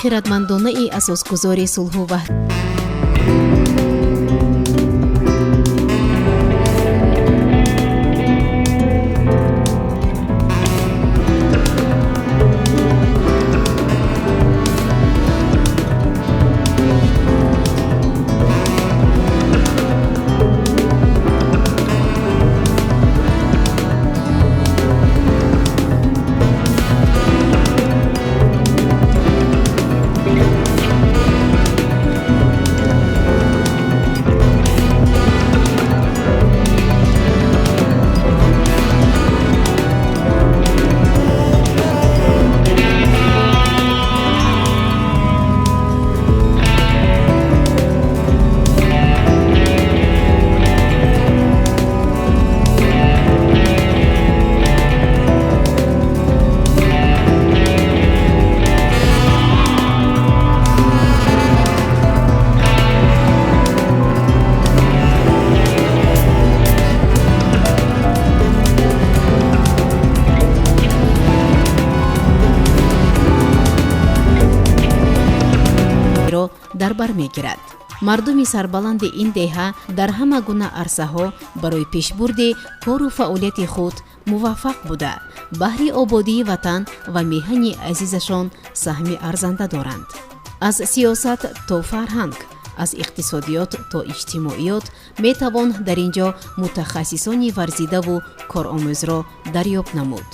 Хирадмандонаи асосгузори сулҳу дар бар мегирад. Мардуми сарбаланди ин деҳа дар ҳама гуна арсаҳо барои пешбурди кору фаъолияти худ муваффақ буда, баҳри ободии ватан ва меҳани азизашон саҳми арзанда доранд. Аз сиёсат то фарҳанг, аз иқтисодиёт то иҷтимоиёт метавон дар ин ҷо мутахассисони варзидаву коромӯзро дарёб намуд.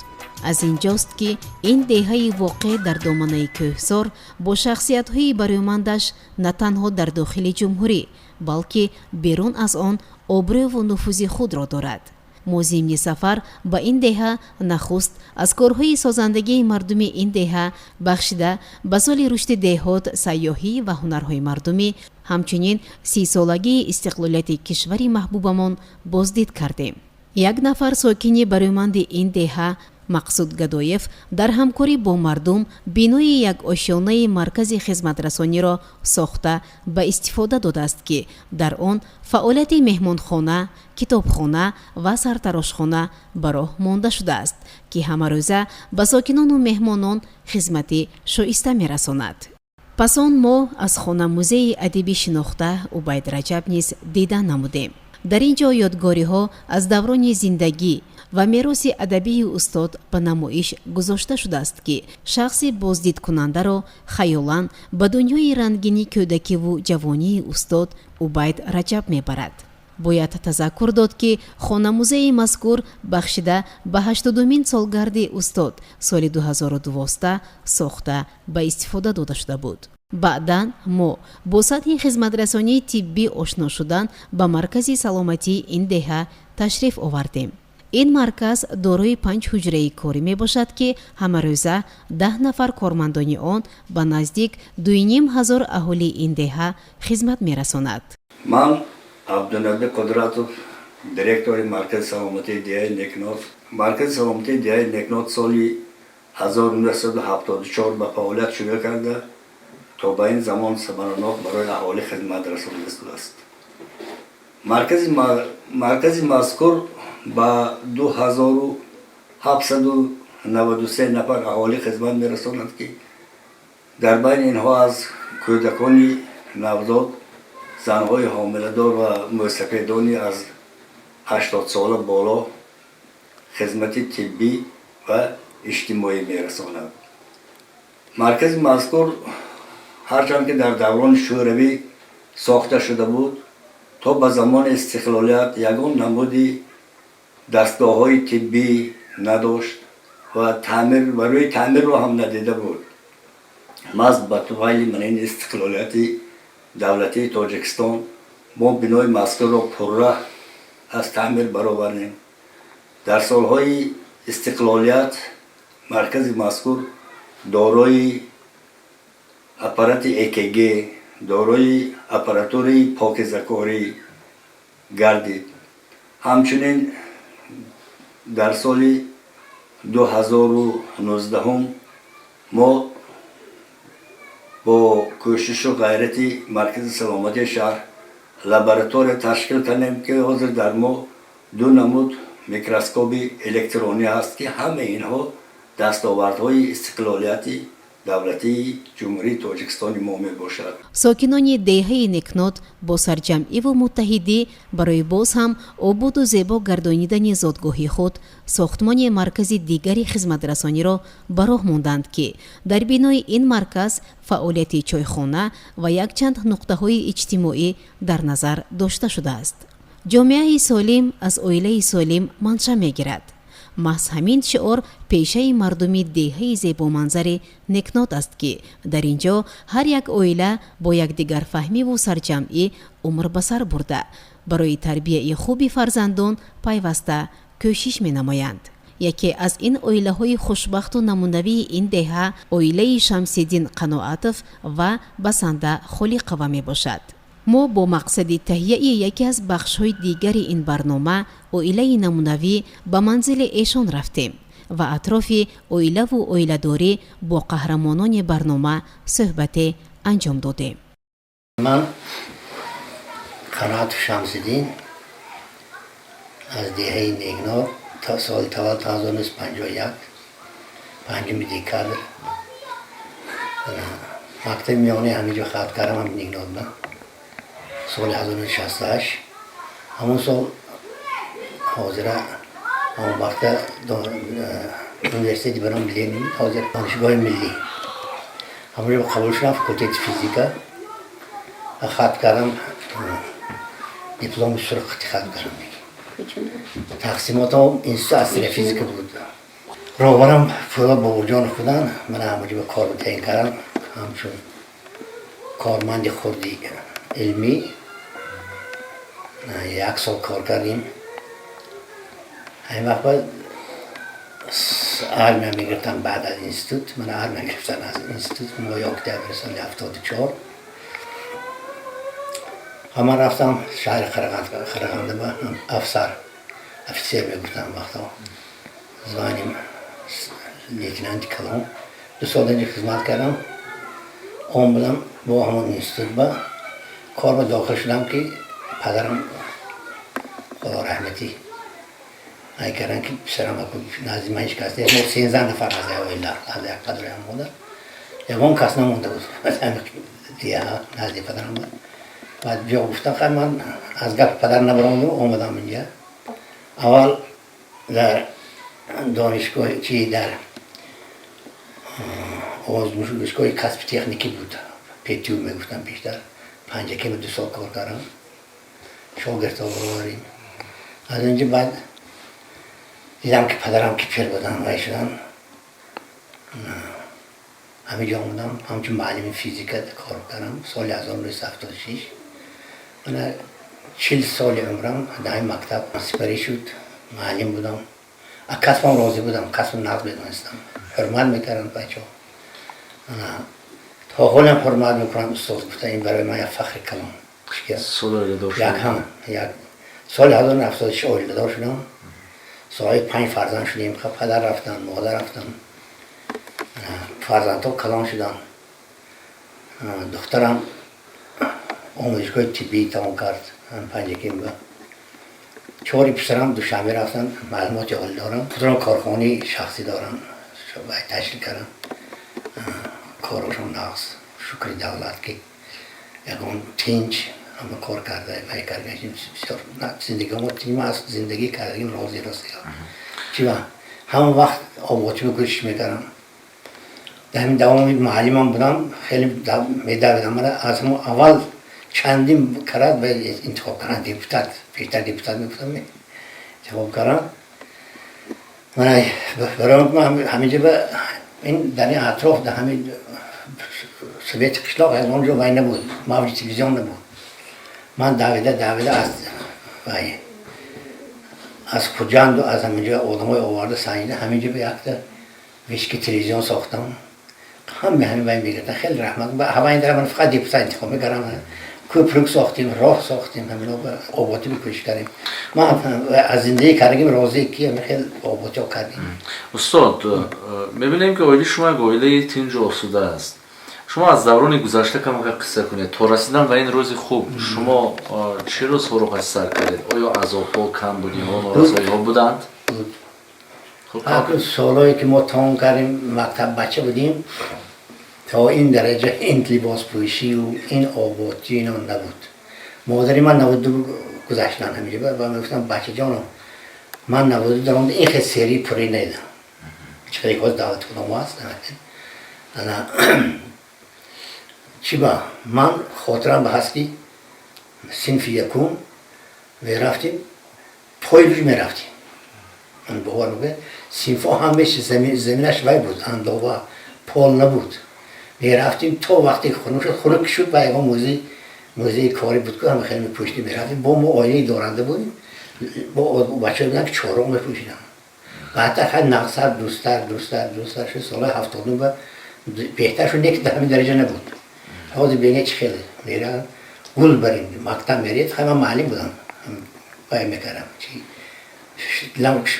Аз ин ҷост, ки ин деҳаи воқеъ дар доманаи кӯҳсор бо шахсиятҳои барӯмандаш на танҳо дар дохили ҷумҳурӣ, балки берун аз он обрӯву нуфузи худро дорад. Мо зимни сафар ба ин деҳа нахуст аз корҳои созандагии мардуми ин деҳа, бахшида ба соли рушди деҳот, сайёҳӣ ва ҳунарҳои мардумӣ, ҳамчунин 30-солагии истиқлолияти кишвари маҳбубамон боздид кардем. Як нафар сокини барӯманди ин деҳа, Мақсуд Гадоев, дар ҳамкорӣ бо мардум бинои як ошёнаи маркази хизматрасониро сохта ба истифода додааст, ки дар он фаъолияти меҳмонхона, китобхона ва сартарошхона ба роҳ монда шудааст, ки ҳамарӯза ба сокинону меҳмонон хизмати шоиста мерасонад. Пас он мо аз хона-музеи адиби шинохта Убайд Раҷаб низ дида намудем. Дар ин ҷо ёдгориҳо аз даврони зиндагӣ ва мероси адабии устод ба намоиш гузошта шудааст, ки шахси боздидкунандаро хаёлан ба дунёи рангини кӯдакиву ҷавонии устод Убайд Раҷаб мебарад. Бояд тазаккур дод, ки хонамузеи мазкур бахшида ба 80-умин солгарди устод соли 2012 сохта ба истифода дода шуда буд. Баъдан мо бо сатҳи хизматрасонии тиббӣ ошно шудан ба маркази саломатии ин деҳа ташриф овардем. Ин марказ дорои панҷ ҳуҷраи корӣ мебошад, ки ҳамарӯза 10 нафар кормандони он ба наздик 2500 аҳолии ин деҳа хизмат мерасонад. Ман Абдунаби Қудратов, директори маркази саломатии деҳаи Некнот. Маркази саломатии деҳаи Некнот соли 1974 ба фаъолият шурӯъ карда, то ба ин замон самаранок барои аҳолӣ хизмат расонида шудааст. Маркази мазкур ба 2793 нафар аҳолӣ хизмат мерасонад, ки дар байни инҳо аз кӯдакони навзод, занҳои ҳомиладор ва мӯйсафедони аз 80-сола боло хизмати тиббӣ ва иҷтимоӣ мерасонад. Маркази мазкур, ҳарчанд ки дар даврони шӯравӣ сохта шуда буд, то ба замони истиқлолият ягон намуди дастгоҳҳои тиббӣ надошт ва таъмир ва рӯи таъмирро ҳам надида буд. Маҳз ба туфайли манин истиқлолияти давлатии Тоҷикистон мо бинои мазкурро пурра аз таъмир баровардем. Дар солҳои истиқлолият маркази мазкур дорои аппарати ЭКГ, дорои аппаратураи покизакорӣ гардид. Ҳамчунин дар соли 2019 мо бо кӯшишу ғайрати маркази саломатии шаҳр лаборатория ташкил кардем, ки ҳозир дар мо ду намуд микроскоби электронӣ ҳаст, ки ҳамаи инҳо дастовардҳои истиқлолияти Давлатии Ҷумҳурии Тоҷикистони мо мебошад. Сокинони деҳаи Некнот бо сарҷамъиву муттаҳидӣ барои боз ҳам ободу зебо гардонидани зодгоҳи худ сохтмони маркази дигари хизматрасониро ба роҳ монданд, ки дар бинои ин марказ фаъолияти чойхона ва якчанд нуқтаҳои иҷтимоӣ дар назар дошта шудааст. Ҷомеаи солим аз оилаи солим манша мегирад. Маҳз ҳамин шиор пешаи мардуми деҳаи зебоманзари Некнот аст, ки дар ин ҷо ҳар як оила бо якдигарфаҳмиву сарҷамъӣ умр ба сар бурда, барои тарбияи хуби фарзандон пайваста кӯшиш менамоянд. Яке аз ин оилаҳои хушбахту намунавии ин деҳа оилаи Шамсиддин Қаноатов ва Басанда Холиқова мебошад. Мо бо мақсади таҳияи яке аз бахшҳои дигари ин барнома, оилаи намунавӣ, ба манзили эшон рафтем ва атрофи оилаву оиладорӣ бо қаҳрамонони барнома суҳбате анҷом додем. Ман Қаноатов Шамсиддин аз деҳаи Некнот, соли таваллуд 1951, 5 декабр. Мактаби миёнаи ҳамин ҷо хатм кардам, ҳамин Некнотба, соли 1968. Ҳамон сол, ҳозира ҳамон вақта университети ба номи Ленин, ҳозир Донишгоҳи миллӣ, ҳамонҷо қабул шудам, факултети физика хатм кардам, дипломи сурх хатм кардам. Тақсимотам институт астрофизика буд. Роҳбарам Фӯлод Бобоҷонов буданд. Ман ҳамаҷо ба кор таъин кардам ҳамчун корманди хурди илмӣ. Як сол кор кардем. Ҳамин вақт ба армия мегирифтам. Баъд аз институт ман армия гирифтан, аз институт, моҳи октябри соли 74 ман рафтам шаҳри Қарағанда, ба афсар, офицер мегуфтам вақто, званием лейтенанти калон. 2 сол инҷа хизмат кардам. Омадам, бо ҳамон институт ба кор ба дохил шудам, ки падарам, худо раҳматӣ, ай кардам, ки писарам назди ман ҳеҷ кас нест. Мо 13 нафар аз як оила, аз як падару як модар, ягон кас намонда буд назди падарам. Баъд биё гуфтам. Хай, ман аз гапи падар набаромадам, омадам инҷа. Аввал дар донишгоҳи чи, дар озмоишгоҳи касби техникӣ буд, ПТУ мегуфтам пештар, Панҷакема, 2 сол кор кардам, шогирдҳо бароварем. Аз инҷа баъд дидам, ки падарам ки пир буданд, вай шуданд, ҳаминҷо омадам, ҳамчун муаллими физика кор кардам. Соли 1976, мана 40 соли умрам дар ҳамин мактаб сипарӣ шуд. Муаллим будам, аз касбам розӣ будам, касбам нағз медонистам, ҳурмат мекардам бачаҳо, то ҳолам ҳурмат мекунам. Устод гуфта, ин барои ман як фахри калон. Як соли 1976 оиладор шудам, соҳиби панҷ фарзанд шудем. Падар рафтанд, модар рафтанд, фарзандҳо калон шуданд. Духтарам омӯзишгоҳи тиббӣ тамом кард Панҷакемба. Чори писарам Душанбе рафтанд, маълумоти олӣ дорам, худро корхонаи шахсӣ дорам, ташкил кардам, корашон нағз. Шукри давлат, ки ягон тинч ҳама кор карда, вай карда, бисёр зиндагимо тинч аз зиндагӣ кардагим розӣ ростига. Чива ҳама вақт ободчӣ кӯшиш мекардам. Дар ҳамин давоми муаллимам будам, хеле медавидам. Мана аз ҳамон аввал чандин карат ба интихоб кардам депутат, пештар депутат мегуфтам, интихоб кардам. Мана барои ҳаминҷа ба ин дар ин атроф, дар ҳамин совети қишлоқ ягон ҷо вай набуд, мавҷи телевизион набуд. Ман давида давида аз вай, аз Хуҷанду аз ҳаминҷо одамои оварда, санҷида, ҳаминҷо ба якта вышки телевизион сохтам. Ҳаме ҳамин вай мегирифтан, хеле раҳмат. Ҳаваин дар ман фақат депутат интихоб мекардам. Кӯпрук сохтем, роҳ сохтем, ҳамино ободӣ кӯшиш кардем. Ман аз зиндагӣ кардагим розӣ, ки ҳамин хел ободиҳо кардем. Устод, мебинем, ки оилаи шумо як оилаи тинҷу осуда аст. Шумо аз даврони гузашта камака қисса кунед. То расидан ба ин рӯзи хуб шумо чӣ рӯзҳоро паси сар кардед? Оё азобҳо, камбудиҳо, норасоиҳо буданд? Солҳое ки мо тамом кардем мактаб, бача будем. То ин дараҷа ин либоспӯшию ин ободӣ ино набуд. Модари ман 92 гузаштан ҳамиҷа ва мегуфтам, бачаҷоно, ман 92 даромада ин хел серии пурӣ надидам. Чӣ хеле ҳоз давлати худамо аст. Ана чӣ ба ман хотирам ба ҳаст, ки синфи якум мерафтим, пои луҷ мерафтим. Ман бовар мекунед, синфҳо ҳамеш заминаш вай буд, андова, пол набуд. Мерафтим то вақте хунук шуд. Хунук шуд ба ягон музеи корӣ буд, ки ҳама хеле мепӯшидем, мерафтем. Бо мо оилаи доранда будем, бо бачаҳо буданд, ки чорроқ мепӯшиданд. Баъдтар хай нақсар дӯстар, дӯстар, дӯстар шуд. Солҳои 70 ба беҳтар шуд, не ки дар ҳамин дараҷа набуд. Ҳозир бене чӣ хеле мера гул барин мактаб меред. Хай, ман маълим будам, вай мекардам,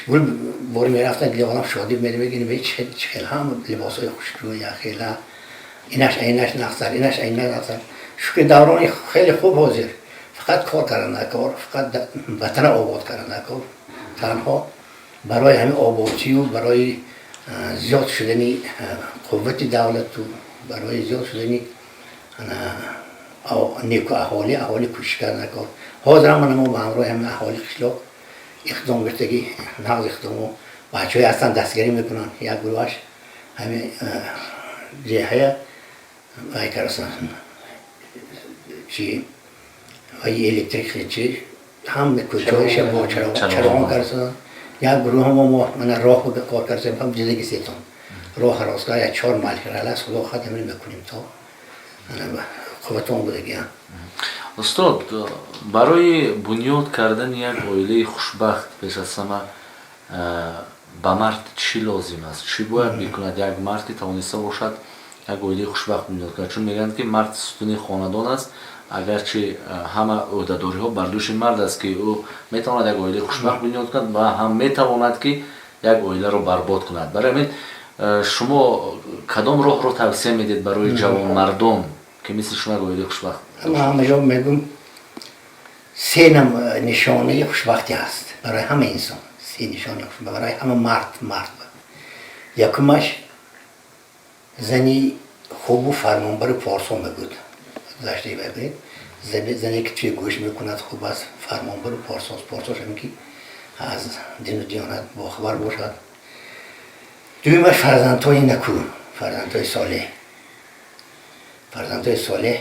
гул бори мерафтан, дили одам шодӣ медимегини, чӣ хел ҳама либосҳои хушрӯ, яхела, инаш айнаш нақсар, инаш айнаш нақсар. Шукри, даврони хеле хуб. Ҳозир фақат кор кардан накор, фақат ватана обод кардан накор. Танҳо барои ҳамин ободчию барои зиёд шудани қуввати давлату барои зиёд шудани неку аҳолӣ кӯшиш кардан накор. Ҳозир ҳам мо ба ҳамроҳи ҳамин аҳоли қишлоқ иқдом гирифтагӣ, нағз иқдомо. Бачаҳое ҳастанд, дастгирӣ мекунанд. Як гурӯҳаш ҳамин ҷеҳая вай карасан, чи вай электрик, чи ҳама кӯчаҳояша бо чароғон карасан. Як гурӯҳ мо мана роҳ кор карсем, ҳам ҷидаги сетон роҳ ростгар як чор марҳила аст. Худо хоҳад, ҳамин мекунем то қувватон будаги. Устод, барои бунёд кардани як оилаи хушбахт пеш аз ҳама ба мард чӣ лозим аст? Чӣ бояд бикунад як мард, ки тавониста бошад як оилаи хушбахт бунёд кунад? Чун мегӯянд, ки мард сутуни хонадон аст. Агарчи ҳама ӯҳдадориҳо бар дӯши мард аст, ки ӯ метавонад як оилаи хушбахт бунёд кунад ва ҳам метавонад, ки як оиларо барбод кунад. Барои ҳамин шумо кадом роҳро тавсия медиҳед барои ҷавонмардон, ки мисли шумо як оилаи хушбахт? Ман ҳамаҷо мегӯм, се нишонаи хушбахтӣ ҳаст барои ҳама инсон, се нишонаи барои ҳама мард. Якумаш зани хубу фармонбари порсо мегӯд. Гузаштаи бигӯед, зане ки туи гӯш мекунад, хуб аст, фармонбару порсост. Порсош ҳамин ки аз дину диёнат бохабар бошад. Дуюмаш фарзандҳои наку, фарзандҳои солеҳ. Фарзандҳои солеҳ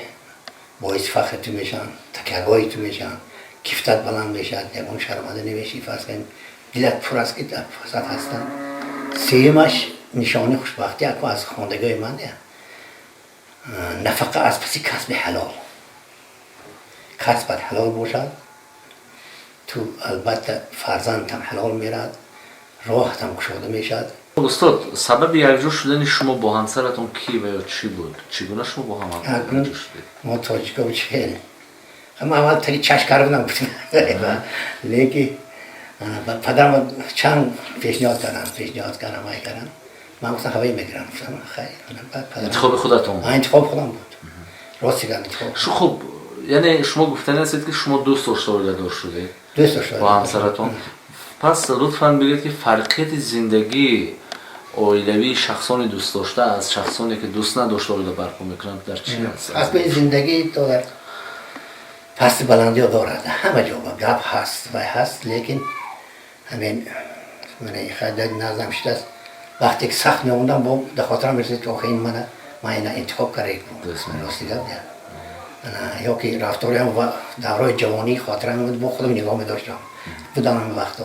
боиси фахри ту мешаванд, такягоҳи ту мешаванд, кифтат баланд мешавад, ягон шарманда намешӣ, фарз кунем, дилат пур аст, ки дар фурсат ҳастанд. Сеюмаш нишонаи хушбахтӣ аку аз хондагиҳои ман, нафақа аз паси касби ҳалол. Касбат ҳалол бошад, ту албатта фарзандтам ҳалол мерад, роҳатам кушода мешавад. Устод, сабаби якҷо шудани шумо бо ҳамсаратон кӣ ва ё чӣ буд? Чӣ гуна шумо бо ҳам якҷо шудед? Мо тоҷико чӣ, ҳама аввал таги чаш карда будам, леки падарам чанд пешниҳод кардам, вай кардам, ман гуфтам, ҳавои мегирам. Гуфтам, хай. Интихоби худатон? Интихоби худам буд, рости гап, интихоб. Хуб, яъне шумо гуфтани ҳастед, ки шумо дӯст дошта оиладор шудед? Дӯст дошта. Бо ҳамсаратон. Пас лутфан бигӯед, ки фарқияти зиндагии оилавии шахсони дӯстдошта аз шахсоне, ки дӯст надошта оила барпо мекунанд, дар чӣ аст? Асли зиндагӣ дорад пасти баландиҳо, дорад, ҳама ҷо гап ҳаст, вай ҳаст, лекин ҳамин назам шудааст. Вақте ки сахт меомадам, бо дар хотирам мерасид, ки охи ин мана ман ина интихоб карда, рости гап, ё ки рафториам давраи ҷавонӣ хотирам меомад, бо худам нигоҳ медоштам, будам ҳамин вақто.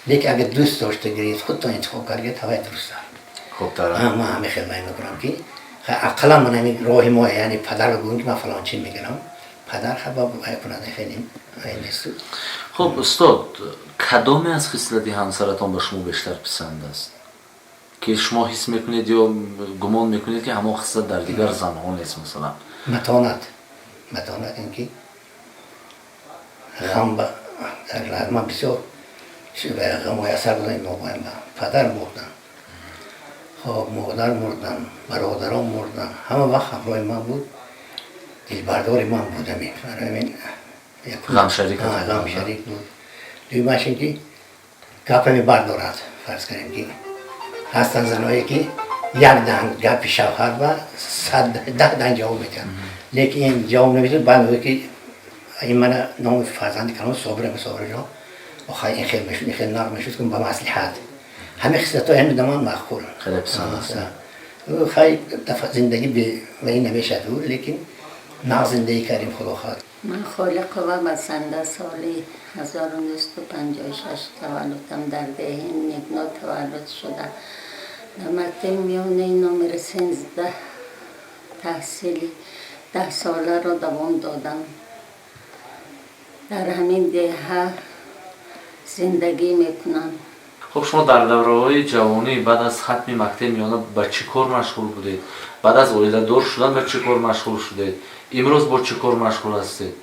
Лекин агар дӯст дошта гиред, худтон интихоб кардед, ҳавай дурусттар. Хубтар. Ман ҳамин хел вай мекунам, ки ақаллан ман ҳамин роҳи мо, яъне падар бигӯем, ки ман фалон чиз мегирам, падар хаба вай кунад, хеле нест. Хуб, устод, кадоме аз хислати ҳамсаратон ба шумо бештар писанд аст, ки шумо ҳис мекунед ё гумон мекунед, ки ҳамон хислат дар дигар занҳо нест, масалан? Матонат, ин ки ғам дар ман бисёр ғамои асар будам. Мобайн падар мурдан, хоб, модар мурдан, бародарон мурдан, ҳама вақт ҳамроҳи ман буд, дилбардори ман буд. Ҳамин барои ҳамин ғамшарик буд. Дуюмаш ин ки гапа мебардорад. Фарз кунем, ки ҳастанд заное, ки Як дан гапи шавҳар ба 110 дан ҷавоб медиҳад, лекин ин ҷавоб намедиҳад. Баъд мегӯяд, ки ин мана номи фарзанди калон Собира, Собираҷон, охай ин хел мешуд, ин хел нағз мешуд, ба маслиҳат. Ҳамин хислатҳои ҳамин даман маъқул. Хеле писанд аст. Хай, зиндагӣ ба ин намешад, лекин нағз зиндагӣ кардем, худо хоҳад. Ман Холиқова Басанда, соли 1956 таваллудам, дар деҳи Некно таваллуд шуда. Дар мактаби миёнаи номери 13 таҳсили 10-соларо давом додам. Дар ҳамин деҳа зиндагӣ мекунам. Хуб, шумо дар давраҳои ҷавонӣ баъд аз хатми мактаби миёна ба чӣ кор машғул будед? Баъд аз оиладор шудан ба чӣ кор машғул шудед? Имрӯз бо чӣ кор машғул ҳастед?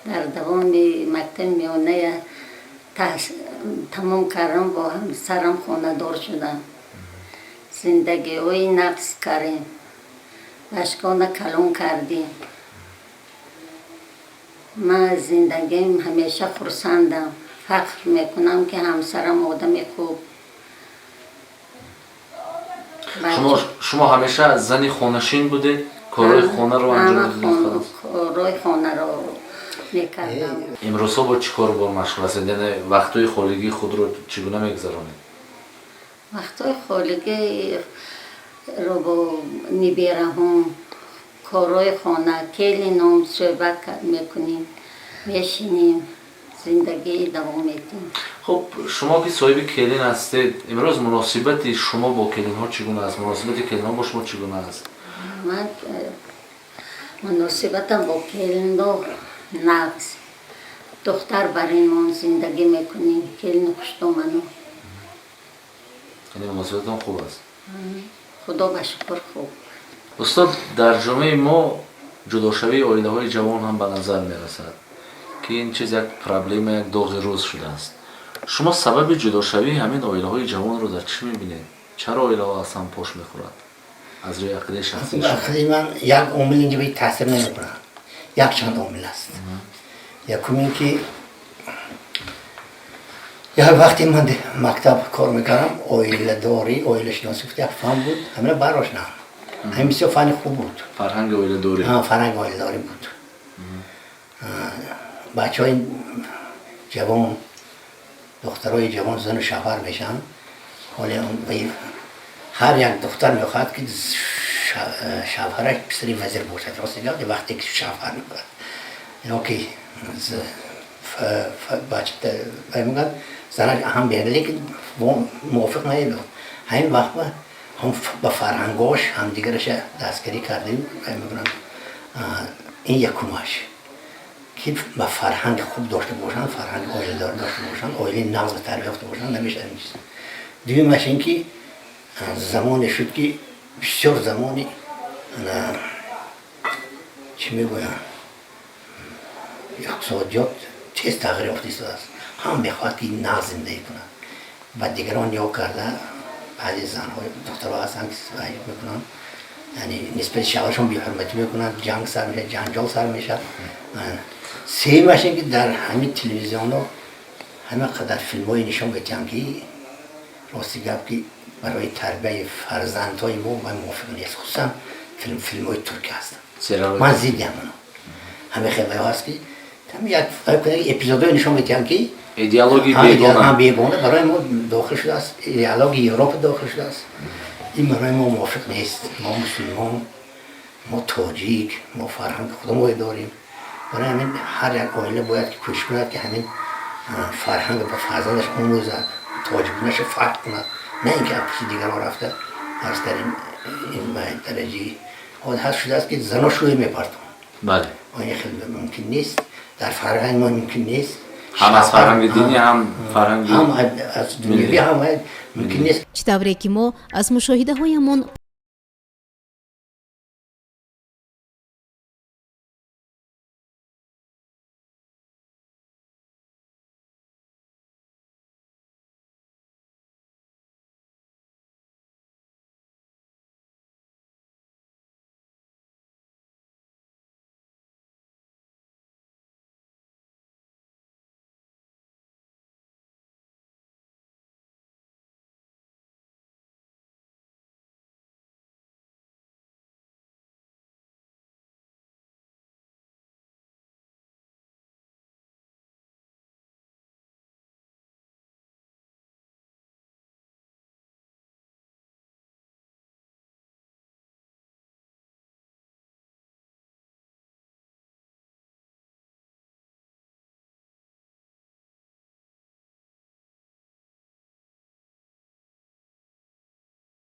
Дар давоми мактаби миёная тамом кардам, бо ҳамсарам хонадор шудам. Зиндагиҳои нағз кардем, бачкона калон кардем. Ман аз зиндагиам ҳамеша хурсандам, фахр мекунам, ки ҳамсарам одами хуб. Шумо ҳамеша зани хонашин будед, корҳои хонаро анҷом медодед? Корҳои хонаро мекардам. Имрӯзҳо бо чӣ кору бор машғул ҳастед, яъне вақтҳои холигии худро чӣ гуна мегузаронед? Вақтҳои холигиро бо нибираҳом, корҳои хона, келином суҳбат мекунем, мешинем, зиндагӣ давом медиҳем. Хуб, шумо ки соҳиби келин ҳастед, имрӯз муносибати шумо бо келинҳо чӣ гуна аст? Муносибати келинҳо бо шумо чӣ гуна аст? Ман муносибатам бо келино нағз, духтар баринмон зиндагӣ мекунем, келину хуштоману. Яъне муносибатон хуб аст? Худо ба шукр, хуб. Устод, дар ҷомеаи мо ҷудошавии оилаҳои ҷавон ҳам ба назар мерасад, ки ин чиз як проблема, як доғи рӯз шудааст. Шумо сабаби ҷудошавии ҳамин оилаҳои ҷавонро дар чӣ мебинед? Чаро оилаҳо аз ҳам пош мехӯрад, аз рӯи ақидаи шахсии шумо? Ақидаи ман, як омил инҷа ба таъсир намекунад, якчанд омил аст. Якум ин ки як вақте ман мактаб кор мекардам, оиладорӣ, оилашиносӣ гуфта як фан буд, ҳамина бардоштам. Ҳамин бисёр фани хуб буд. Фарҳанги оиладорӣ. Фарҳанги оиладорӣ буд. Бачаҳои ҷавон, духтарои ҷавон зану шавҳар мешаванд. Ҳоле ҳар як духтар мехоҳад, ки шавҳараш писари вазир бошад. Рости гап, вақте ки шавҳар мекунад ё ки мегӯяд, занаш ҳам беҳ, лекин мувофиқ наедод. Ҳамин вақт ҳам ба фарҳангош ҳамдигараша дастгирӣ кардем мекунанд. Ин якумаш, ки ба фарҳанги хуб дошта бошанд, фарҳанги оиладор дошта бошанд, оилаи нағз тарбия ёфта бошанд, намешавад ин чиз. Дуюмаш ин ки замоне шуд, ки бисёр замони, чӣ мегӯянд, иқтисодиёт тез тағйир ёфта истодааст. Ҳам мехоҳад, ки нағз зиндагӣ кунад, ба дигарон нигоҳ карда. Баъзе занҳо, духтарҳо ҳастанд, ки мекунанд, яъне нисбати шавҳарашон беҳурматӣ мекунанд, ҷанг сар мешавад, ҷанҷол сар мешавад. Сеюмаш ин ки дар ҳамин телевизионҳо ҳама қадар филмҳое нишон медиҳанд, ки рости гап, ки барои тарбияи фарзандҳои мо мувофиқ нест. Хусусан филмҳои туркӣ ҳастанд, ман зиддиам. Ҳамин хелаҳо ҳаст, ки як эпизодҳое нишон медиҳанд, ки идеологии бегона. Бегона барои мо дохил шудааст, идеологии Европа дохил шудааст. Ин барои мо мувофиқ нест. Мо мусулмон, мо тоҷик, мо фарҳанги худамое дорем. Барои ҳамин ҳар як оила бояд ки кӯшиш кунад, ки ҳамин фарҳанг ба фарзандаш омӯзад, тоҷикбунаша фарқ кунад, на ин ки аз пушти дигарон рафта. Фарз кардем, ин ба дараҷаи ҳаст шудааст, ки зано шӯй мепартонанд. Ин хеле мумкин нест, дар фарҳанги мо мумкин нест. Ҳам аз фарҳанги динӣ, ҳам фарҳанги ҳам аз дунявӣ, ҳам мумкин нест. Чӣ тавре ки мо аз мушоҳидаҳоямон